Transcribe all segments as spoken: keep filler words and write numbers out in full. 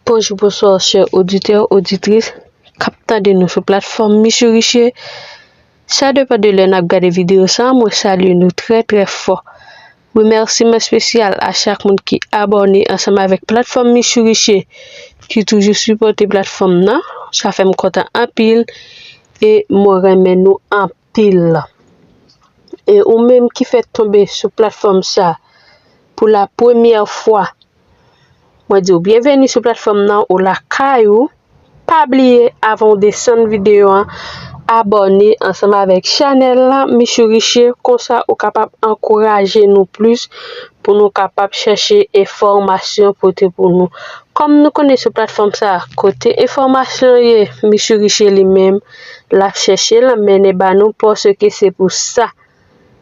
Bonjou, bonswa, chè oditè, oditris k ap tande nou sou platfòm Michou Riche. Sa depann de lè n ap gade videyo sa a, mwen salye nou trè, trè fò. Remèsiman espesyal a chak moun ki abòne ansanm avèk platfòm Michou Riche, ki toujou sipòte platfòm nan. Sa fè m kontan anpil e mwen renmen nou anpil. E ou menm ki fèk tonbe sou platfòm sa pou la premyè fwa, mwen di w byenveni sou platfòm nan, ou lakay ou. Pa bliye, avan w desann videyo an, abòne ansanm avèk chanèl la, Michou Riche, konsa ou kapab ankouraje nou plis pou nou kapab chèche enfòmasyon pote pou nou. Kòm nou konnen sou platfòm sa, kote enfòmasyon ye, Michou Riche li menm, l ap chèche l, mennen ba nou, paske se pou sa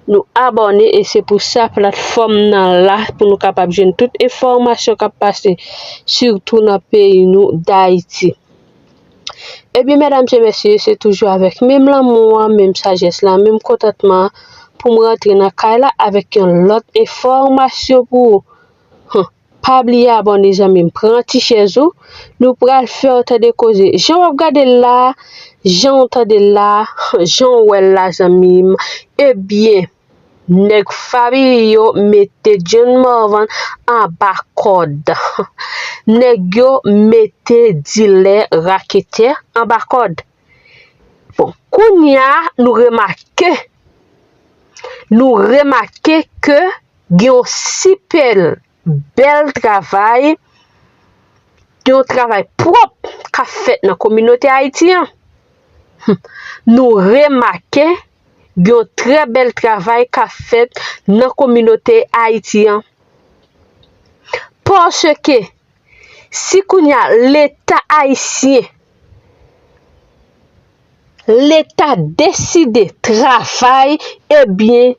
nou abòne e se pou sa platfòm nan la, pou nou kapab jwenn tout enfòmasyon k ap pase, sitou nan peyi nou, Dayiti. Ebyen, medam e mesye, se toujou avèk menm lanmou an, menm sajès la, menm kontantman an, pou m rantre nan kay la avèk yon lòt enfòmasyon pou ou. Hum, pa bliye abòne, zanmi m, pran ti chèz ou, nou pral fè w tande koze. Jan w ap gade l la, jan w tande l la, jan w wè l la, zanmi m, ebyen, nèg Fabio mete John Morvan anba kòd. Nèg yo mete dilè, raketè anba kòd. Bon, kounye a, nou remake, nou remake ke gen yon sipè bèl travay, gen yon travay pwòp k ap fèt nan kominote Ayiti an. Hum, nou remake gen yon trè bèl travay k ap fèt nan kominote Ayiti an. Paske si kounye a Leta ayisyen, Leta deside travay, ebyen,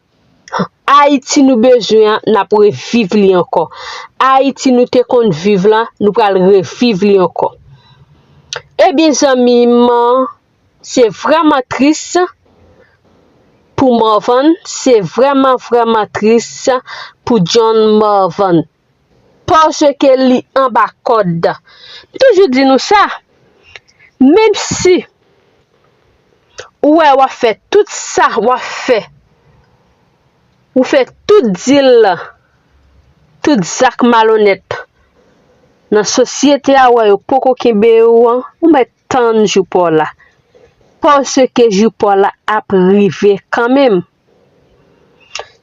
Ayiti nou bezwen an, n ap reviv li ankò. Ayiti nou te konn viv la, nou pral reviv li ankò. Ebyen, zanmi m, se vrèman tris pou Morvan, se vrèman, vrèman tris pou John Morvan. Paske li anba kòd. M toujou di nou sa, menm si ou wè w ap fè tout sa w ap fè, ou fè tout dil, tout zak malonèt nan sosyete a, wè yo poko kenbe w an, ou mèt tann jou pa w la. Paske jou pa w la ap rive kanmenm.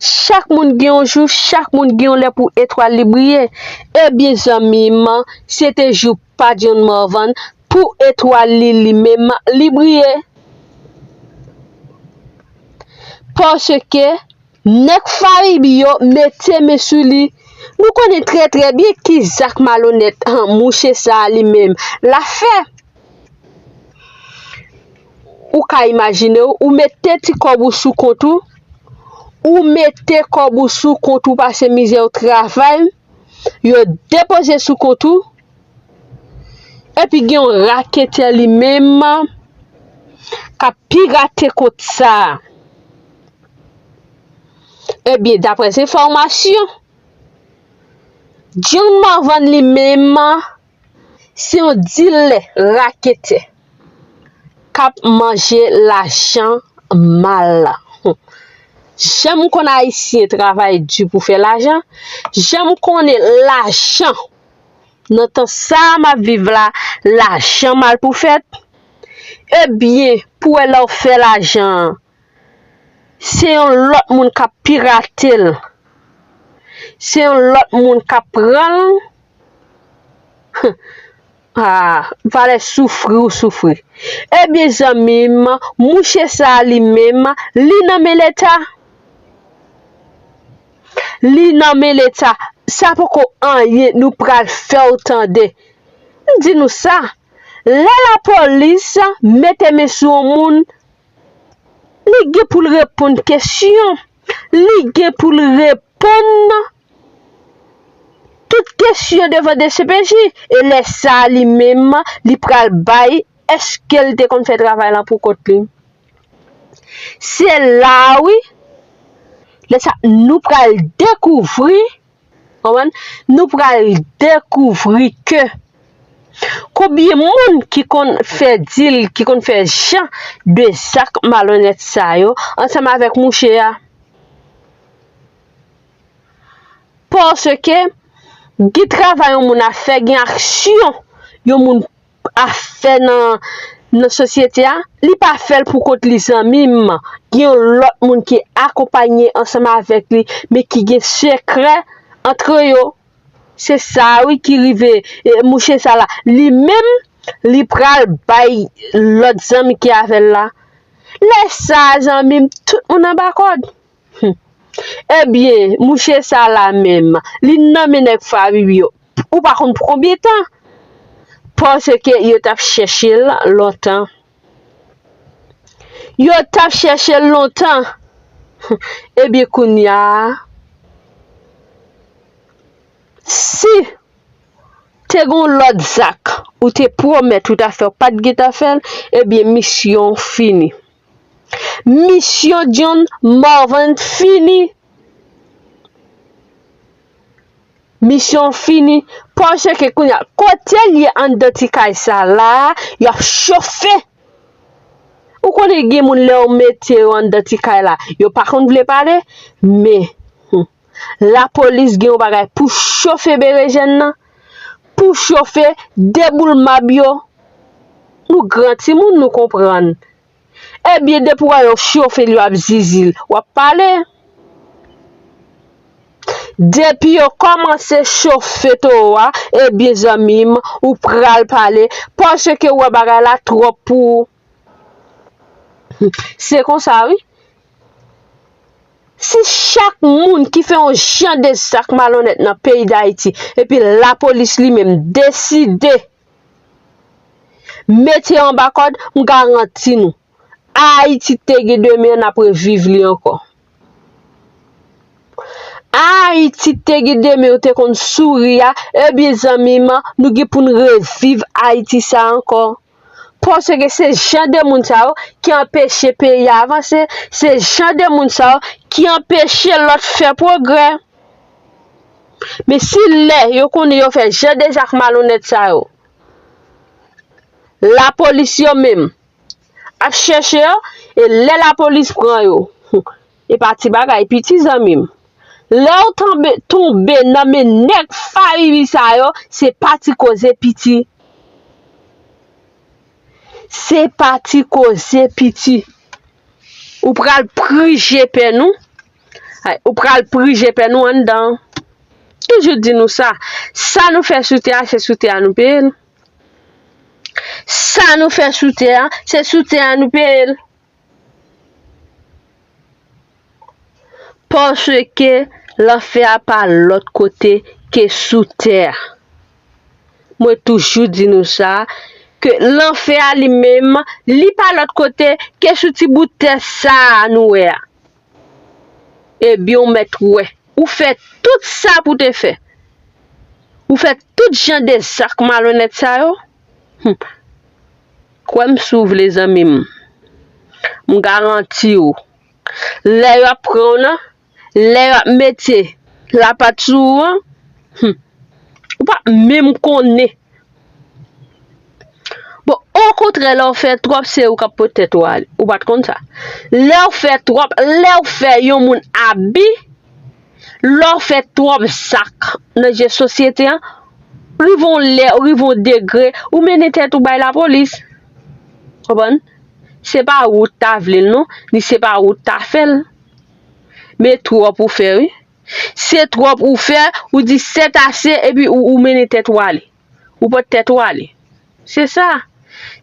Chak moun gen yon jou, chak moun gen yon lè pou etwal li briye. Ebyen, zanmi m, se te jou pa John Morvan pou etwal li, li menm, li briye. Paske nèg Farib yo mete men sou li. Nou konnen trè, trè byen ki zak malonèt, han, mouche sa a li menm l ap fè. Ou ka imajine w, ou mete ti kòb ou sou kont ou, ou mete kòb ou sou kont ou, pase mizè, ou travay, yo depoze sou kont ou, epi gen yon raketè li menm k ap pirate kont sa a. Ebyen, daprè enfòmasyon, John Morvan li menm, se yon dilè raketè k ap manje lajan mal. Jan m konn Ayisyen travay di pou fè lajan, jan m konnen lajan nan tan sa a m ap viv la, lajan mal pou fèt. Ebyen, pou wè lè w fè lajan an, se yon lòt moun k ap pirate l. Se yon lòt moun k ap pran l. Ah, valè soufri ou soufri. Ebyen, zanmi m, mouche sa a li menm, li nan men Leta. Li nan men Leta. Sa poko anyen nou pral fè w tande. M di nou sa, lè lapolis mete men sou yon moun, li gen pou l reponn kesyon. Li gen pou l reponn tout kesyon devan D C P J. E lè sa a li menm, li pral bay, èske l te konn fè travay lan pou kont li? Se la, wi, lè sa nou pral dekouvri, konprann? Nou pral dekouvri ke Konbyen moun ki konn fè dil, ki konn fè jan de zak malonèt sa yo ansanm avèk mouche a? Paske gen travay yon moun ap fè, gen aksyon yon moun ap fè nan, nan sosyete a, li pa fè l pou kont li, zanmi m. Gen yon lòt moun ki akonpaye ansanm avèk li, men ki gen sekrè antre yo. Se sa wi ki rive, e, mouche sa la. Li menm, li pral bay lòt zanmi ki avè l la. Lè sa a, zanmi m, tout moun anba kòd. Hmm. Ebyen, mouche sa la menm, li nan men nèg Fabibi yo. Ou pa konn pou konbyen tan. Paske yo t ap chèche l lontan. Yo t ap chèche l lontan. Ebyen, kounye a, si te gen yon lòt zak ou te pwomèt ou ta fè, ou pa t gentan fè l, ebyen, misyon fini. Misyon John Morvan fini. Misyon fini. Paske kounye a, kote l ye anndan ti kay sa la, y ap chofe. Ou konnen gen moun lè w mete yo anndan ti kay la, yo pa konn vle pale, men, hmm, lapolis gen yon bagay pou chofe berejèn nan, pou chofe deboul mab yo. Nou gran timoun, nou konprann. Ebyen, depi w wè yo chofe l, yo ap zizi l, w ap pale. Depi yo kòmanse chofe towo a, ebyen, zanmi m, ou pral pale, paske w wè bagay la twòp pou ou. Se konsa, wi. Si chak moun ki fè yon jan de zak malonèt nan peyi Dayiti, epi lapolis li menm deside mete yo anba kòd, m garanti nou, Ayiti te gen demen an, n ap reviv li ankò. Ayiti te gen demen ou te konn souri a, ebyen zanmi m, nou gen pou n reviv Ayiti sa ankò. Paske se jan de moun sa yo ki anpeche peyi a avanse, se jan de moun sa yo ki anpeche lòt fè pwogrè. Men si lè yo konnen yo fè jan de zak malonèt sa yo, lapolis yo menm ap chèche yo, e lè lapolis pran yo, e pa ti bagay piti, zanmi m. Lè w tonbe, tonbe nan men nèg Fabibi sa yo, se pa ti koze piti. Se pa ti koze piti. Ou pral prije pè nou. Ay, ou pral prije pè nou anndan. Toujou di nou sa. Sa nou fè sou tè a, se sou tè a nou peye l. Sa nou fè sou tè a, se sou tè a nou peye l. Paske lanfè a pa lòt kote ke sou tè a. Mwen toujou di nou sa, ke lanfè a li menm, li pa lòt kote ke sou ti bout tè sa a nou wè a. Ebyen, ou mèt wè. Ou fè tout sa pou te fè. Ou fè tout jan de zak malonèt sa yo. Hmm. Kwè m si w vle, zanmi m. M garanti w. Lè y ap pran w nan, lè y ap mete lapat sou ou an, hmm, ou p ap menm konnen. Bon, okontrè, lè w fè twòp, se ou k ap pot tèt ou ale. Ou pa t konn sa. Lè w fè twòp, lè w fè yon moun abi, lè w fè twòp zak nan je sosyete an, rive yon lè, rive yon degre, ou mennen tèt ou bay lapolis. Konprann? Se pa ou t ta vle l non, ni se pa ou t ta fè l. Men twòp ou fè, wi. Se twòp ou fè, ou di c'est assez, epi ou, ou mennen tèt ou ale. Ou pot tèt ou ale. Se sa.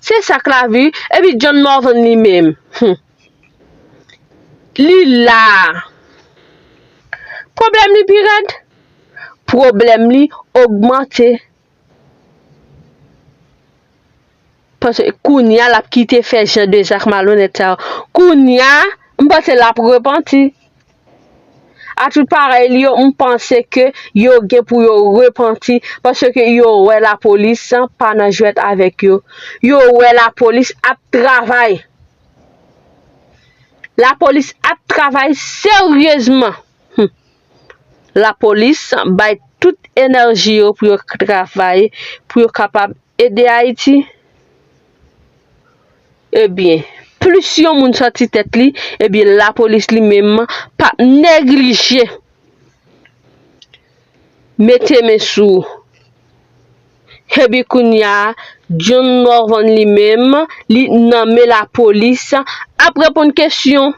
Se sa k lavi. Epi John Morvan li menm, hmm, li la. Pwoblèm li pi rèd. Pwoblèm li ogmante. Paske kounye a l ap kite fè jan de zak malonèt sa yo. Kounye a, m panse l ap repanti. A tout parèy li yo, m panse ke yo gen pou yo repanti, paske yo wè lapolis pa nan jwèt avèk yo. Yo wè lapolis ap travay. Lapolis ap travay seryezman. Hmm. Lapolis bay tout enèji yo pou yo travay, pou yo kapab ede Ayiti, ebyen, plis yon moun sòti tèt li, ebyen, lapolis li menm p ap neglije mete men sou ou. Epi kounye a, John Morvan li menm, li nan men lapolis, ap reponn kesyon.